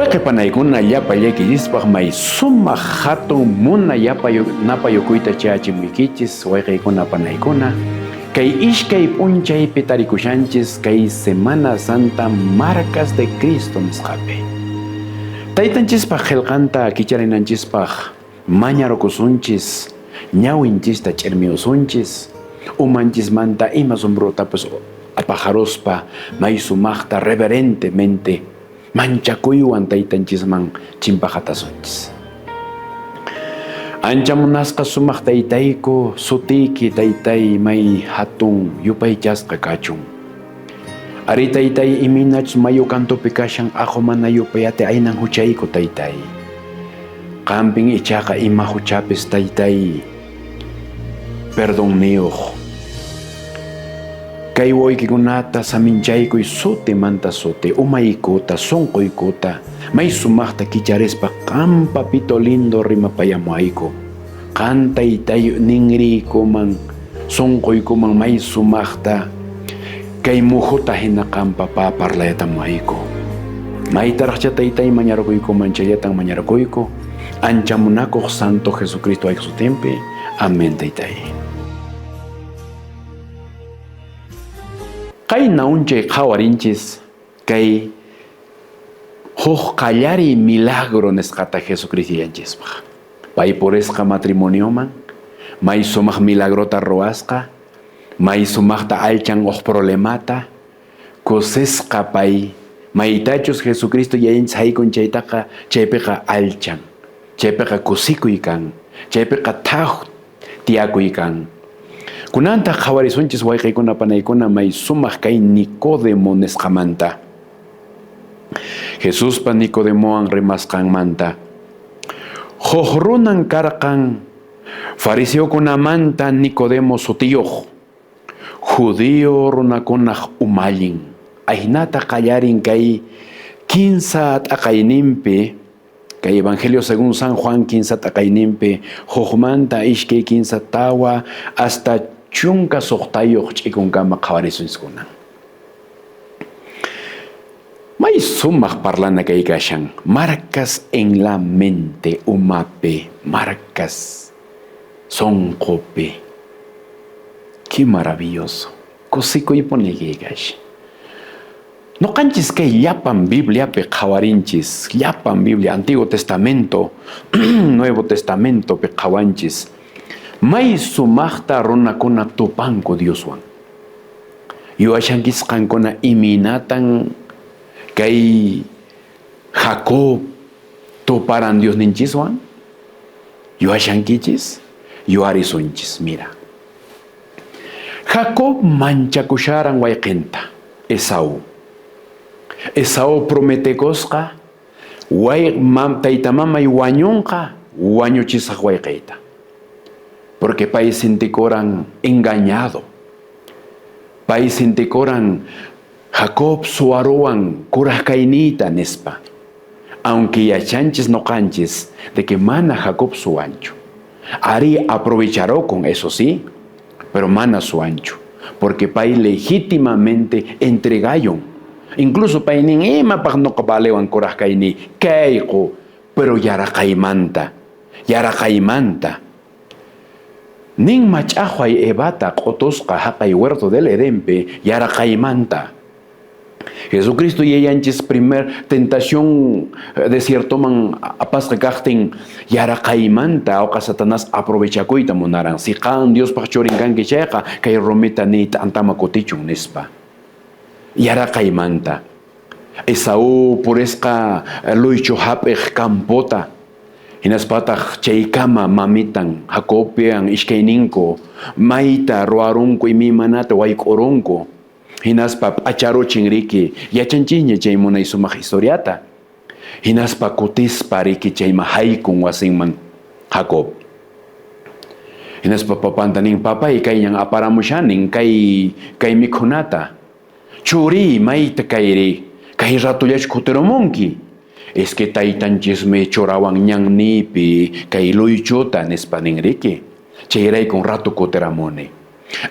Wayqe panaykuna llapallaykichispaq may sumaq hatun muna napayukuyta chayachimuykichis, wayqeykuna panaykuna. Kay ishkay p'unchaypi tarikushanchis kay Semana Santa Marcas de Cristo nisqapi. Taytanchispaq qelqanta kicharinanchispaq mañarukusunchis, ñawinchista ch'irmiusunchis, umanchismanta ima sombrotapas apajaruspa may sumaqta reverentemente manchakuywan taytanchisman chimpaqatasunchis. Ancha munasqa sumaq taytayku, sutiyki taytay may hatun yupaychasqa kachun. Ari taytay imaynachus mayu kantupi kashan aqo mana yupayati aynan huchayku taytay. Qampin ichaqa ima huchapis taytay perdonniyuq. Kay wawaykikunata saminchaykuy sutimanta suti, umaykuta, sunquykuta, may sumaqta kicharispa qan papito lindo rimapayamuayku. Qan taytay ninriykuman, sunquykuman may sumaqta kay mujuta hina qan papá parlayatamuayku. Maytaraqcha taytay mañarukuykuman chayllatan mañarukuyku. Ancha munakuq Santo Jesucristo ayq sutinpi. Amén taytay. Qayna unchay qhawarinchis kay huk qallariy milagro nisqata Jesucristo yanchispaq. Pay purisqa matrimonioman, may sumaq milagrota ruwasqa, may sumaqta allchan huk problemata, kusisqa pay, maytachus Jesucristo yayanchis haykun chaytaqa chaypiqa allchan, chaypiqa kusikuy kan, chaypiqa thaj tiyakuy kan. Kunantaq qhawarisunchis wayqeykuna panaykuna may sumaq kay Nicodemo nisqamanta. Jesuspa Nicodemowan rimasqanmanta. Huk runan karqan fariseokunamanta Nicodemo sutiyuq, judío runakunaq umallin. Ahinata qallarin kay kinsa t'aqayninpi. Kay Evangelio según San Juan kinsa t'aqayninpi hukmanta ishkay kinsa tawa hasta 16 ch'ikunkama qhawarisunskunan. May sumaq parlana kay kashan, marcas en la mente umapi, marcas sonqopi. Qué maravilloso. Kusikuypuni kay kashan. Noqanchis kay llapan Bibliapi qhawarinchis, llapan Biblia, Antiguo Testamento, Nuevo Testamentopi qhawanchis, may sumaqta runakuna tupanku Dioswan. Yuwashankis qankuna imaynatan kay Jacob tuparan Diosninchiswan? Yuwashankichis? Yuwarisunchis, mira. Jacob manchakusharan wayqenta, Esaú. Esaú prometekusqa, way, mam, tayta mamay wañunqa, wañuchisaq wayqeyta. Porque pay sintikuran engañado. Pay sintikuran Jacob suwaruwan kuraj kayniyta nispa. Aunque yachanchis noqanchis de que mana Jacob suwanchu. Ari aprovecharokun, eso sí, pero mana suwanchu. Porque pay legítimamente entregayun. Incluso pay nin, imapaq noqa valewan kuraj kayniy, kayqu, pero yaraqaymanta, yaraqaymanta. Nin mach'aqway Evata q'otusqa haqay huerto del Edenpi yaraqaymanta. Jesucristo yayanchis primer tentación desiertoman apasqa kaqtin yaraqaymanta awqa Satanás aprovechakuyta munaran. Si qan Diospaq churin kanki chayqa kay rumita niy t'antama kutichun nispa. Yaraqaymanta. Esaú purisqa luychu hap'iq campota. Hinaspataq chaykama mamitan Jacobpiwan ishkayninku mayta ruwarunku imaymanata wayk'urunku. Hinaspa p'acharuchin riki, yachanchisña chay munay sumaq historiata. Hinaspa kutispa riki chayman haykun wasinman Jacob. Hinaspa papanta nin, papay kayñan aparamushanin kay kay mikhunata. Churiy mayta kayri, kay ratollachu kutirumunki? Es que taytanchismi churawan ñanniypi kay luychuta nispa nin riki. Chayraykun rato kutiramuni.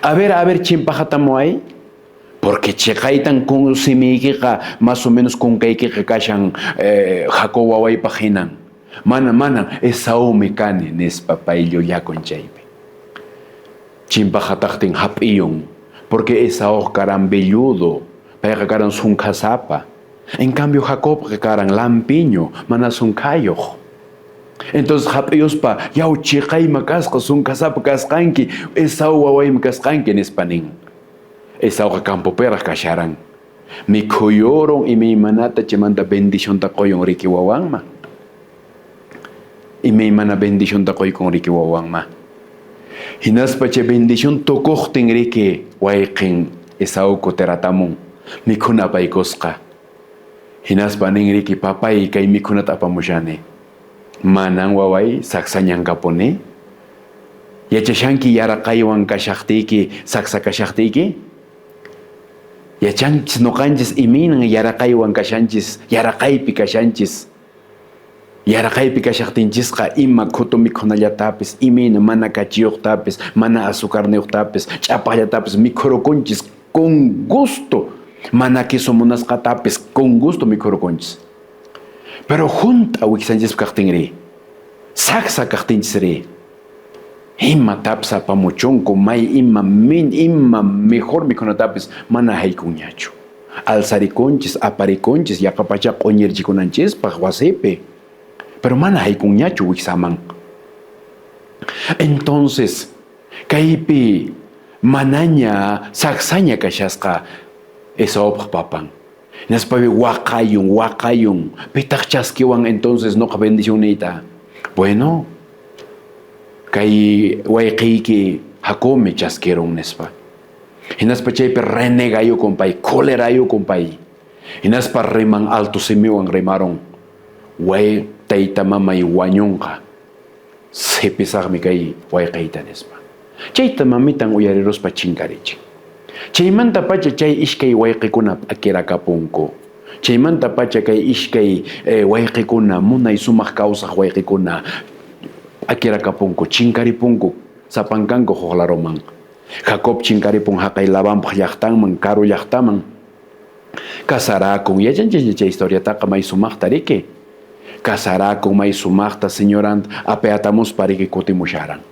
A ver, a ver, chimpaqatamuway. Porque chiqaytan kun simiykiqa más o menos kunkaykiqa kashan Jacob wawaypaq hinan. Mana, manan, Esaúmi kani, nispa pay llullakun chaypi. Chimpaq hataqtin hap'iyun, porque Esaúqa karan velludo, payqa karan sunkhasapa. En cambio Jacobqa karan lampiño, mana sunkhayuq. Entonces hap'iyuspa, yaw chiqayma kasqa, sunkhasapa kasqanki, Esaú wawaymi kasqanki, nispa nin. Esauqa campopiraq kasharan. Mikhuyurun imaymanata chaymanta bendicionta qoyun riki wawanman. Imaymana bendicionta qoykun riki wawanman. Hinaspa chay bendición tukuqtin riki wayqin Esaú kutiratamun mikhuna apaykusqa. Hinaspa nin riki, papay kay mikhunata apamushani. Manan waway saksañan kapuni. Yachashanki yaraqaywan kashaqtiyki saksa kashaqtiyki? Yachanchis noqanchis imaynan yaraqaywan kashanchis, yaraqaypi kashanchis. Yaraqaypi kashaqtinchisqa ima khutu mikhunallatapis, imayna mana kachiyuqtapis, mana azucarniyuqtapis, ch'apaqllatapis mikhurukunchis con gusto. Mana queso munasqatapis con gusto mikhurukunchis. Pero hunt'a wiksanchispi kaqtinri, saksa kaqtinchisri, imatapis apamuchunku, may ima min ima mejor mikhunatapis mana haykunñachu. Alzarikunchis, aparikunchis, yaqapacha q'uñirchikunanchispaq wasipi, pero mana haykunñachu wiksaman. Entonces, kaypi manaña saksaña kashasqa Esaupaq papan. Hinaspapi waqayun, waqayun. Pitaq chaskiwan entonces noqa bendicionniyta? Bueno, kay wayqiyki Jacobmi chaskirun, nispa. Hinaspa chaypi renegayukun pay, colerayukun pay. Hinaspa riman alto simiwan rimarun, way tayta mamay wañunqa, sipisaqmi kay wayqiyta, nispa. Chayta mamitan uyariruspa chinkarichin. Chaymantapacha chay iskay wayqikuna p'akirakapunku. Chaymantapacha kay iskay wayqikuna, munay sumaq kawsaq wayqikuna p'akirakapunku, chinkaripunku sapankanku huk laruman. Jacob chinkaripun haqay Labanpaq llaqtanman, karu llaqtaman. Casarakun, yachanchisña chay historiataqa may sumaqta riki. Casarakun may sumaqta señoranta apeatamuspa riki kutimusharan.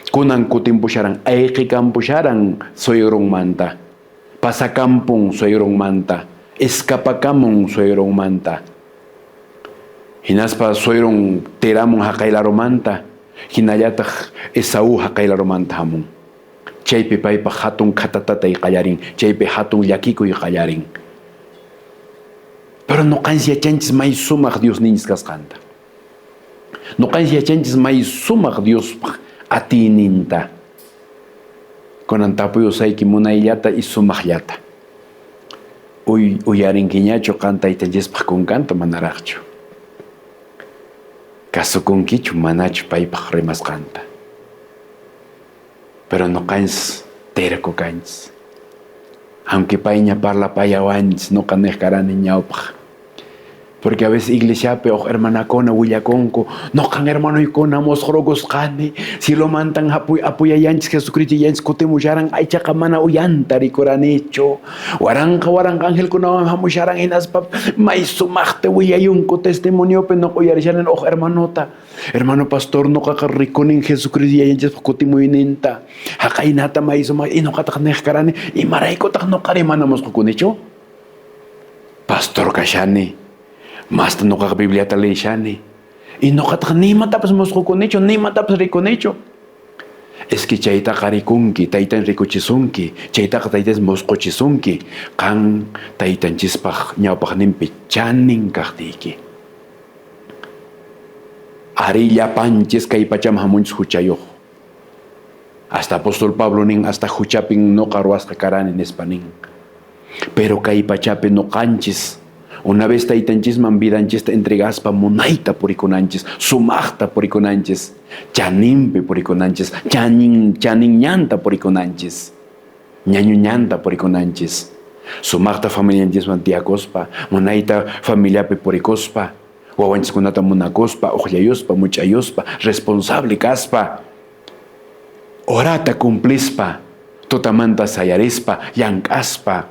Kunan kutimpusharan, ayqikampusharan suegrunmanta, pasakampun suegrunmanta, escapakamun suegrunmanta. Hinaspa suegrun tiramun haqay larumanta, hinallataq Esaú haqay larumanta hamun. Chaypi paypaq hatun khatatatay qallarin, chaypi hatun llakikuy qallarin. Pero noqanchis yachanchis may sumaq Diosninchis kasqanta. Noqanchis yachanchis may sumaq Diospaq atiyninta. Kunan tapuyusayki munayllata y sumaqllata. Uyarinkiñachu qan taytanchispaq kunkanta manaraqchu? Kasukunkichu manachu paypaq rimasqanta? Pero noqanchis terco kanchis. Aunque payña parlapayawanchis, noqa niq karani ñawpaq. Porque a veces iglesiapi huk hermanakuna willakunku, noqan hermanoykuna mosqorukusqani, cielomantan apuyayanchis Jesucristo yayanchis kutimusharan, aychaqa mana uyanta rikuranichu. Waranqa waranqa angelkunawan hamusharan hinaspa may sumaqta willayunku testimoniopi noqa uyarisharan huk hermanota. Hermano pastor, noqaqa rikunin Jesucristo yayanchispaq kutimuyninta. Haqaynata may sumaq y noqataq niq karani, imaraykutaq noqari mana mosqokunichu? Pastor kashani, masta noqaqa Bibliata leeshani. Y noqataq ni imatapas mosqokunichu, ni imatapas rikunichu. Es que chaytaqa rikunki, taytan rikuchisunki, chaytaqa taytan mosqochisunki, qan taytanchispaq ñawpaqninpi chanin kaqtiyki. Ari llapanchis kay pachaman hamunchis huchayuq. Hasta apóstol Pablo nin, hasta huchapin noqa ruwasqa karani nispa nin. Pero kay pachapi noqanchis, una vez taytanchisman vidanchista entregaspa munayta purikunanchis, sumaqta purikunanchis, chaninpi purikunanchis, chanin, chanin ñanta purikunanchis, ñañu ñanta purikunanchis. Sumaqta familianchisman tiyakuspa, munayta familiapi purikuspa, wawanchiskunata munakuspa, uqllayuspa, much'ayuspa, responsable kaspa, horata cumplispa, tutamanta sayarispa, llank'aspa.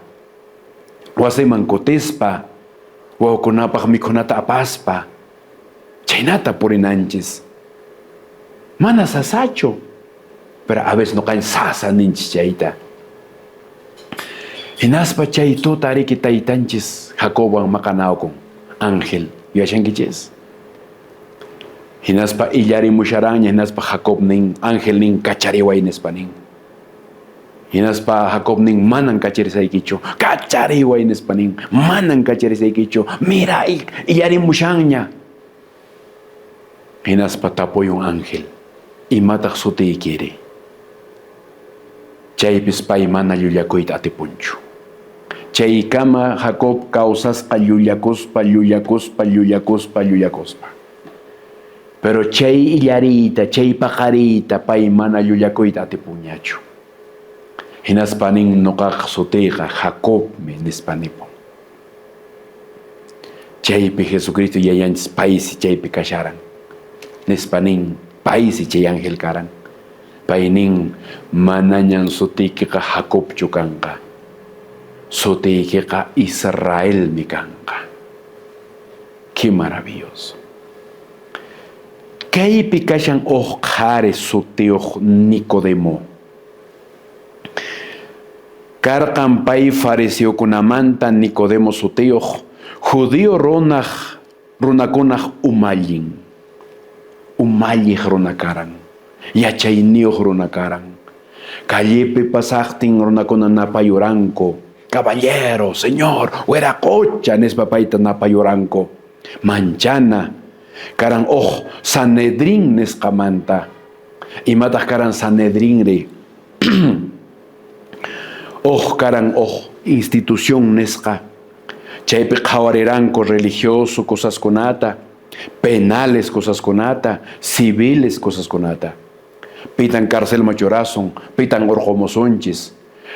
Wasiman kutispa, wawakunapaq mikhunata apaspa, chhaynata purinanchis. Mana sasachu, pero a veces noqanchis sasa ninchis chayta. Hinaspa chay tuta riki taytanchis Jacobwan maqanakun ángel, yuyashankichis? Hinaspa illarimusharanña, hinaspa Jacob nin, ángel nin, kachariway nispa nin. Hinaspa Jacob nin, manan kacharisaykichu, kachariway nispa nin, manan kacharisaykichu, mira, illarimushanña. Hinaspa tapuyun ángel, imataq sutiykiri? Chaypis pay mana llullakuyta atipunchu. Chaykama Jacob kawsasqa llullakuspa, llullakuspa, llullakuspa, llullakuspa. Pero chay illariyta, chay paqariyta pay mana llullakuyta atipunñachu. Hinaspa nin, noqaq sutiyqa Jacobmi, nispa nipun. Chaypi Jesucristo yayanchis paysi chaypi kasharan. Nispa nin, paysi chay ángel karan. Pay nin, manañan sutiykiqa Jacobchu kanqa. Sutiykiqa Israelmi kanqa. Qué maravilloso. Kaypi kashan uj qhari sutiyuq Nicodemo. Karqan pay fariseokunamanta Nicodemo sutiyuq, judío runaq runakunaq umallin. Umalliq runa karan, yachayniyuq runa karan. Callepi pasaqtin runakuna napayuranku, caballero, señor, wiraqocha nispa payta napayuranku. Manchana karan uj Sanedrín nisqamanta. Imataq karan Sanedrinri? Uj karan uj institución nisqa. Chaypi qhawariranku religioso cosaskunata, penales cosaskunata, civiles cosaskunata. Pitan carcelman churasun, pitan urqumusunchis.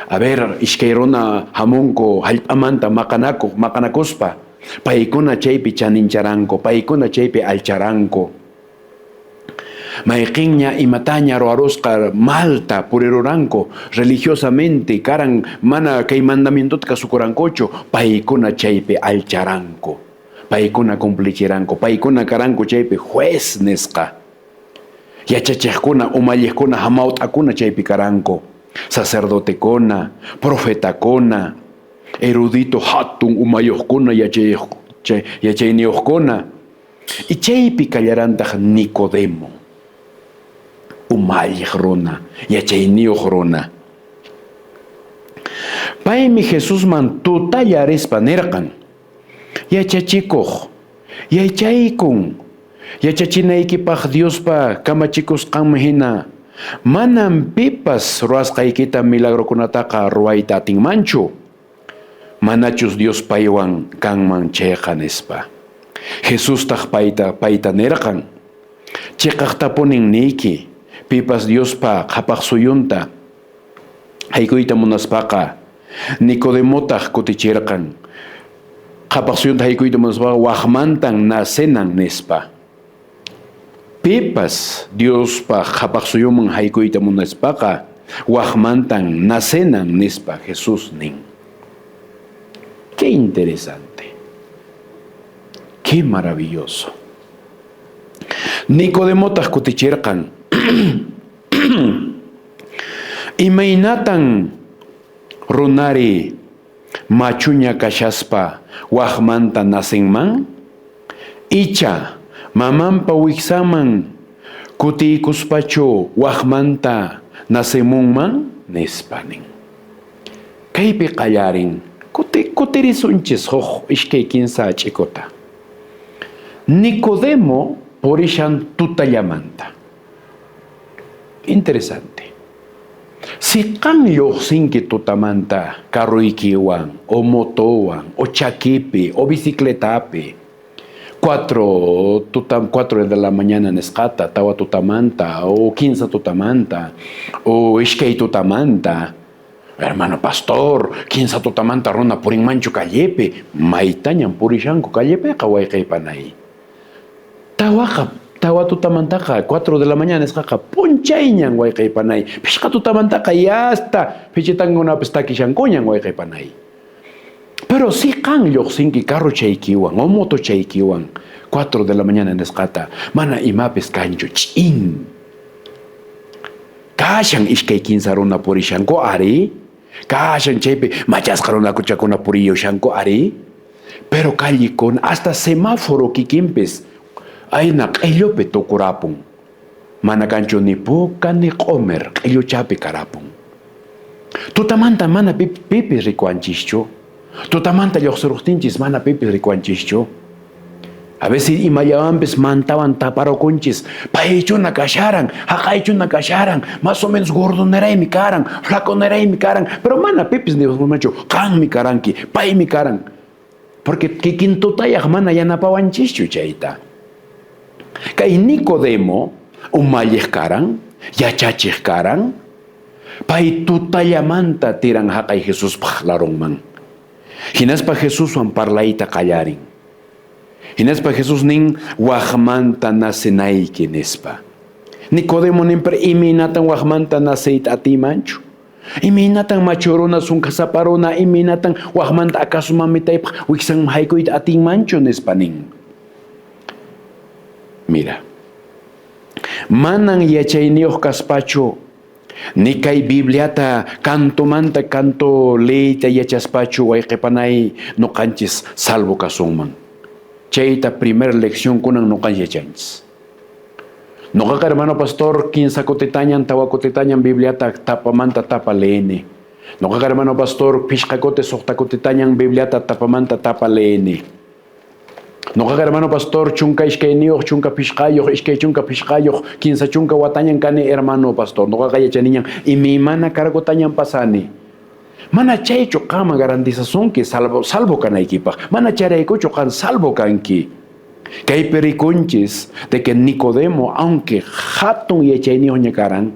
A ver, iskay runa hamunku hallp'amanta maqanakuq, maqanakuspa. Paykuna chaypi chanincharanku, paykuna chaypi allcharanku. Mayqinña imataña ruwarusqa malta puriruranku, religiosamente karan mana kay mandamientota kasukurankuchu, paykuna chaypi allcharanku. Paykuna cumplichiranku, paykuna karanku chaypi juez nisqa. Yachachiqkuna, umalliqkuna, hamawt'akuna chaypi karanku. Sacerdotekuna, profetakuna, erudito hatun umayuqkuna, yachayniyuqkuna. Y chaypi kallarantaq Nicodemo, umalliq runa, yachayniyuq runa. Paymi Jesusman tutalla rispa nirqan, Yachachikuq, yachaykun, yachachinaykipaq Diospa kamachikusqanman hina, manam pipas ruwasqaykita milagrokunataqa ruwayta atinmanchu, manachus Dios paywan kanman chayqa, nispa. Jesustaq payta payta nirqan, Cheqaqtapunin niyki, pipas Diospa qhapaq suyunta haykuyta munaspaqa. Nicodemotaq kutichirqan, Qhapaq suyunta haykuyta munaspaqa waqmantan nacenan, nispa. Pipas Diospa qhapaq suyuman haykuyta munaspaqa waqmantan nacenan, nispa Jesús nin. Qué interesante. Qué maravilloso. Nicodemotaq kutichirqan, Imaynatan runari machuña kashaspa waqmanta nacenman? Icha, mamanpa wiksanman kutiykuspachu waqmanta nacemunman? Nispa nin. Kaypi qallarin, kutirisunchis huk iskay kinsa ch'ikuta. Nicodemo purishan tutallamanta. Interesante. Si qan lluqsinki tutamanta carroykiwan o motowan o chakipi o bicicletapi, 4 tuta, 4 de la mañana nisqata, tawa tutamanta o kinsa tutamanta o iskay tutamanta, hermano pastor, kinsa tutamanta runa purinmanchu callepi, maytañan purishanku callepiqa wayqey panay. Tawaqa, tawa tutamantaqa, 4 de la mañana nisqaqa p'unchayñan wayqey panay. Phishqa tutamantaqa yasta phichitankunapis takishankuñan wayqey panay. Pero si qan lluqsinki carrochaykiwan o motochaykiwan 4 de la mañana nisqata, mana imapis kanchu, ch'in. Kashan ishkay kinsa runa purishanku ari, kashan chaypi machasqa runakuchakuna puriyushanku ari, pero callikuna hasta semáforo kikinpis ayna q'illupi tukurapun. Mana kanchu ni puka ni q'omer q'illuchapi karapun. Tutamanta mana pipis rikuwanchischu. Tutamanta lluqsiruqtinchis mana pipis rikuwanchischu. A veces imallawanpis mantawan taparukunchis. Paychuna kasharan, haqaychuna kasharan, más o menos gordoneraymi karan, flaconeraymi karan, pero mana pipis niwasunmanchu, qanmi karanki, paymi karan. Porque kikin tutayaq mana yanapawanchischu chayta. Kay Nicodemo umalliq karan, yachachiq karan, pay tutallamanta tiran haqay Jesuspaq larunman. Hinaspa Jesuswan parlayta qallarin. Hinaspa Jesús nin, waqmanta nacenayki, nispa. Nicodemo nin, pero imaynatan waqmanta naceyta atiymanchu? Imaynatan machu runa, sunkasapa runa, imaynatan waqmanta acaso mamitaypaq wiksanman haykuyta atinmanchu, nispa nin. Mira, manan yachayniyuq kaspachu, ni kay Bibliata cantomanta canto leeyta yachaspachu wayqepanay noqanchis salvo kasunman. Chayta primer lección kunan noqanchis yachanchis. Noqaqa hermano pastor kinsa kutitañan tawa kutitañan Bibliata tapamanta tapa leeni. Noqaqa hermano pastor phishqa kuti suqta kutitañan Bibliata tapamanta tapa leeni. Noqaqa hermano pastor 12, 15, 25, 30 watañan kani hermano pastor. Noqaqa yachaniñan imaymana cargotañan pasani. Mana chaychu qanman garantizasunki salvo, salvo kanaykipaq. Mana chayraykuchu qan salvo kanki. Kaypi rikunchis de que Nicodemo, aunque hatun yachayniyuqña karan,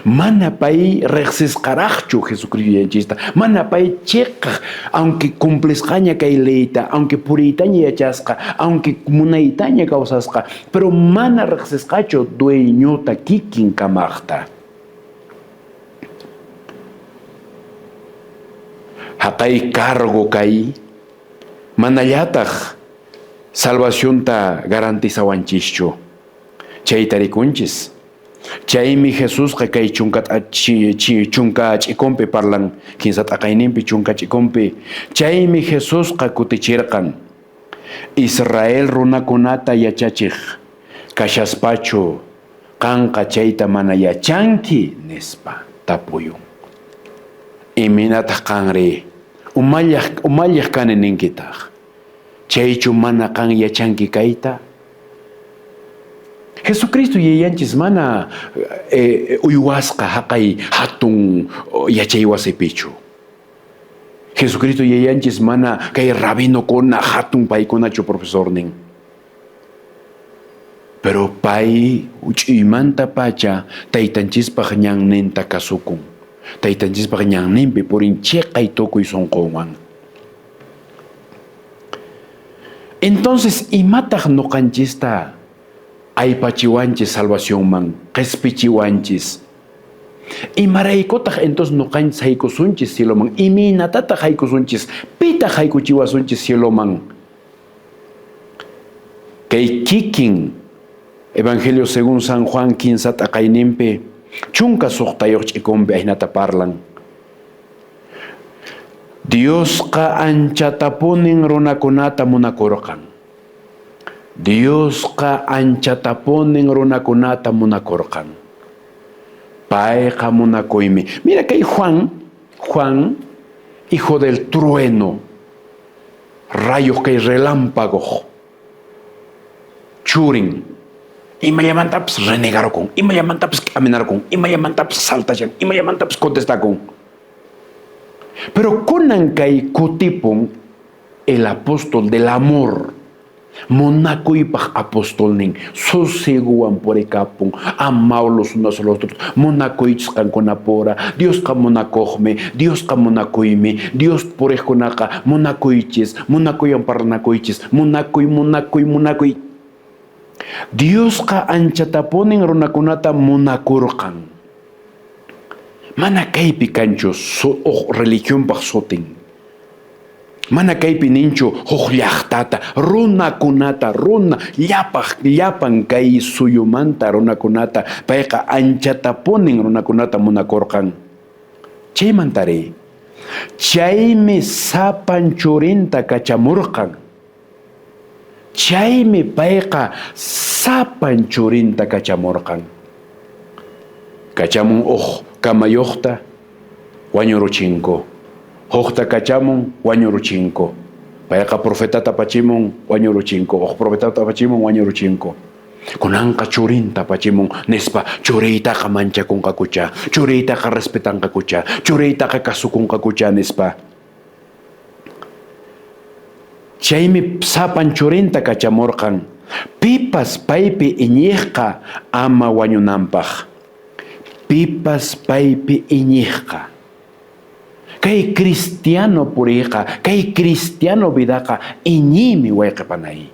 mana pay riqsisqaraqchu Jesucristo yanchista, mana pay chiqaq, aunque cumplisqaña kay leyta, aunque puriytaña yachasqa, aunque munaytaña kawsasqa, pero mana riqsisqachu dueñota kikin kamaqta. Haqay cargo kay manallataq salvacionta garantizawanchischu. Chayta rikunchis. Chaymi Jesusqa kay chunka ch'ikunpi parlan, kinsa t'aqayninpi chunka ch'ikunpi. Chaymi Jesusqa kutichirqan, Israel runakunata yachachiq kashaspachu qanqa chayta mana yachanki? nispa tapuyun. Imaynataq qanri umalliq kani ninkitaq? Chaychu mana qan yachanki kayta? Jesucristo yayanchis mana uywasqa haqay hatun yachay wasipichu. Jesucristo yayanchis mana kay rabinokuna hatun paykunachu profesornin. Pero pay huch'uymantapacha taytanchispaq ñanninta kasukun. Taytanchispaq ñanninpi purin chiqay tukuy sunqunwan. Entonces, imataq noqanchista aypachiwanchis salvacionman, qespichiwanchis? Imaraykutaq entonces noqanchis haykusunchis cieloman? Imaynatataq haykusunchis? Pitaq haykuchiwasunchis cieloman? Kay kikin Evangelio según San Juan kinsa t'aqayninpi 16 ch'ikunpi ahinata parlan. Diosqa anchatapunin runakunata munakurqan. Diosqa anchatapunin runakunata munakurqan. Payqa munakuymi. Mira kay Juan, Juan, hijo del trueno, rayoq kay relámpagoq churin, imallamantapis renegarukun, imallamantapis k'aminarukun, imallamantapis saltashan, imallamantapis contestakun. Pero kunan kay kutipun el apóstol del amor, munakuypaq apostolnin, sosiegowan purikapun, amaos los unos a los otros, munakuychis qankunapura, Diosqa munakuqmi, Diosqa munakuymi, Dios puriqkunaqa munakuychis, munakuywan parlanakuychis, munakuy, munakuy, munakuy. Diosqa anchatapunin runakunata munakurqan. Mana kaypi kanchu uj religionpaq sutin. Mana kaypi ninchu huk llaqtata, runakunata, runa, llapaq, llapan kay suyumanta runakunata, payqa anchatapunin runakunata munakurqan. Chaymantari, chaymi sapan churinta kachamurqan. Chaymi payqa sapan churinta kachamurqan. Kachamun huk kamayoqta, wañuruchinku. Hukta kachamun, wañuruchinku. Payqa profetata apachimun, wañuruchinku. Huk profetata apachimun, wañuruchinku. Kunanqa churinta apachimun, nispa, churiytaqa manchakunqakuchá, churiytaqa respetanqakuchá, churiytaqa kasukunqakuchá, nispa. Chaymi sapan churinta kachamurqan, pipas paypi iñiqqa ama wañunanpaq. Pipas paypi iñiqqa. Kay cristiano puriyqa, kay cristiano vidaqa iñiymi wayqe panay.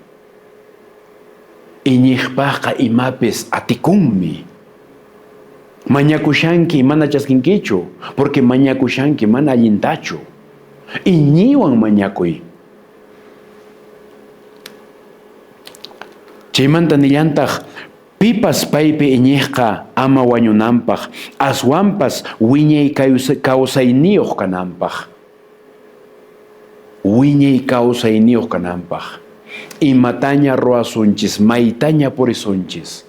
Iñiqpaqqa imapis atikunmi. Mañakushanki mana chaskinkichu, porque mañakushanki mana allintachu. Iñiywan mañakuy. Chaymanta nillantaq, pipas paypi iñiqqa ama wañunanpaq, aswanpas wiñay kawsayniyuq kananpaq. Wiñay kawsayniyuq kananpaq. Imataña ruwasunchis, maytaña purisunchis,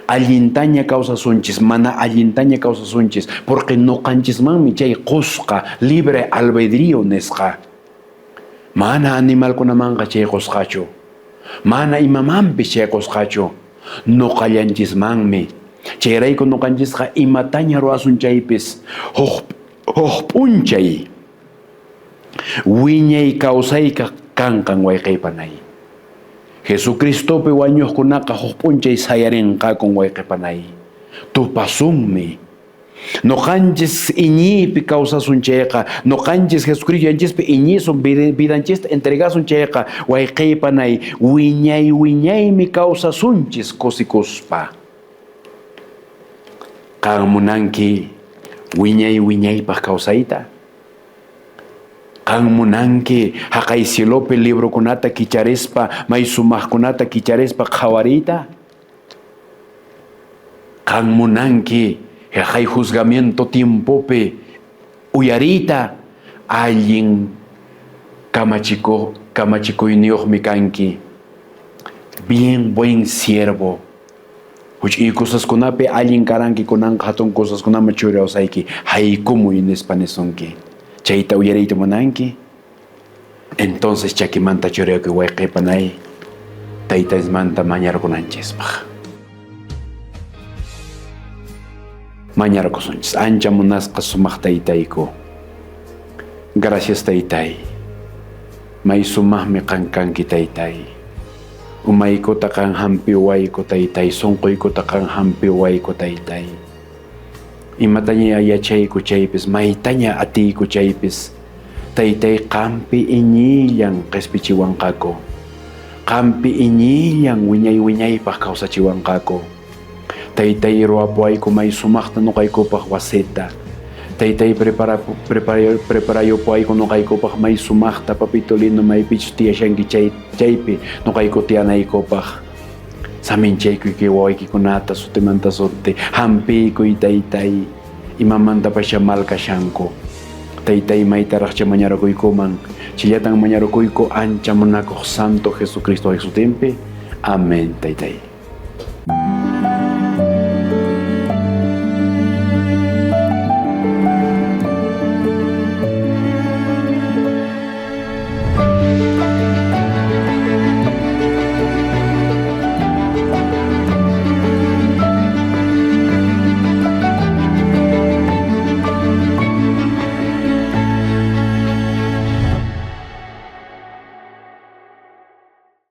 allintaña kawsasunchis, mana allintaña kawsasunchis, porque noqanchismanmi chay qosqa libre albedrío nisqa. Mana animalkunamanqa chay qosqachu, mana imamanpis chay qosqachu, noqallanchismanmi. Chayrayku noqanchisqa imataña ruwasun chaypis, huk huk p'unchay wiñay kawsayqa kanqan wayqey panay. Jesucristopi wañuqkunaqa huk p'unchay sayarinqakun wayqe panay. Tupasunmi. Noqanchis iñiypi kawsasun chayqa, noqanchis Jesucristo yanchispi iñisun, vidanchista entregasun chayqa, wayqey panay, wiñay wiñaymi kawsasunchis kusikuspa. Qan munanki wiñay wiñaypaq kawsayta? Qan munanki haqay cielopi librokunata kicharispa, may sumaqkunata kicharispa qhawariyta? Qan munanki haqay juzgamiento tiempopi uyariyta? Allin kamachikuq kamachikuyniyuqmi kanki. Bien buen siervo. Huch'uy cosaskunapi allin karanki kunanqa hatun cosaskunaman churawsayki, haykumuy nispa nisunki. Chayta uyariyta munanki? Entonces chakimanta churakuy wayqey panay, taytaymanta mañarkunanchispaq. Mañarkusunchis, ancha munasqa sumaq taytayku. Gracias taytay. May sumaqmi qan kanki taytay. Umaykuta qan hampiwayku taytay, sunquykuta qan hampiwayku taytay. Imataña yachayku chaypis, maytaña atiyku chaypis, taytay qampi iñiyllan qespichiwanqaku. Qampi iñiyllan wiñay wiñaypaq kawsachiwanqaku. Taytay ruwapuwayku may sumaqta noqaykupaq wasita. Taytay prepara, prepara, preparayupuwayku noqaykupaq may sumaqta papito lindo maypichus tiyashanki chay, chaypi noqayku tiyanaykupaq. Saminchaykuyki wawaykikunata sutimanta suti, hampiykuy taytay, imamantapascha mal kashanku. Taytay maytaraqcha mañarukuykuman, chillatan mañarukuyku ancha munakuq Santo Jesucristo sutinpi. Amén, taytay.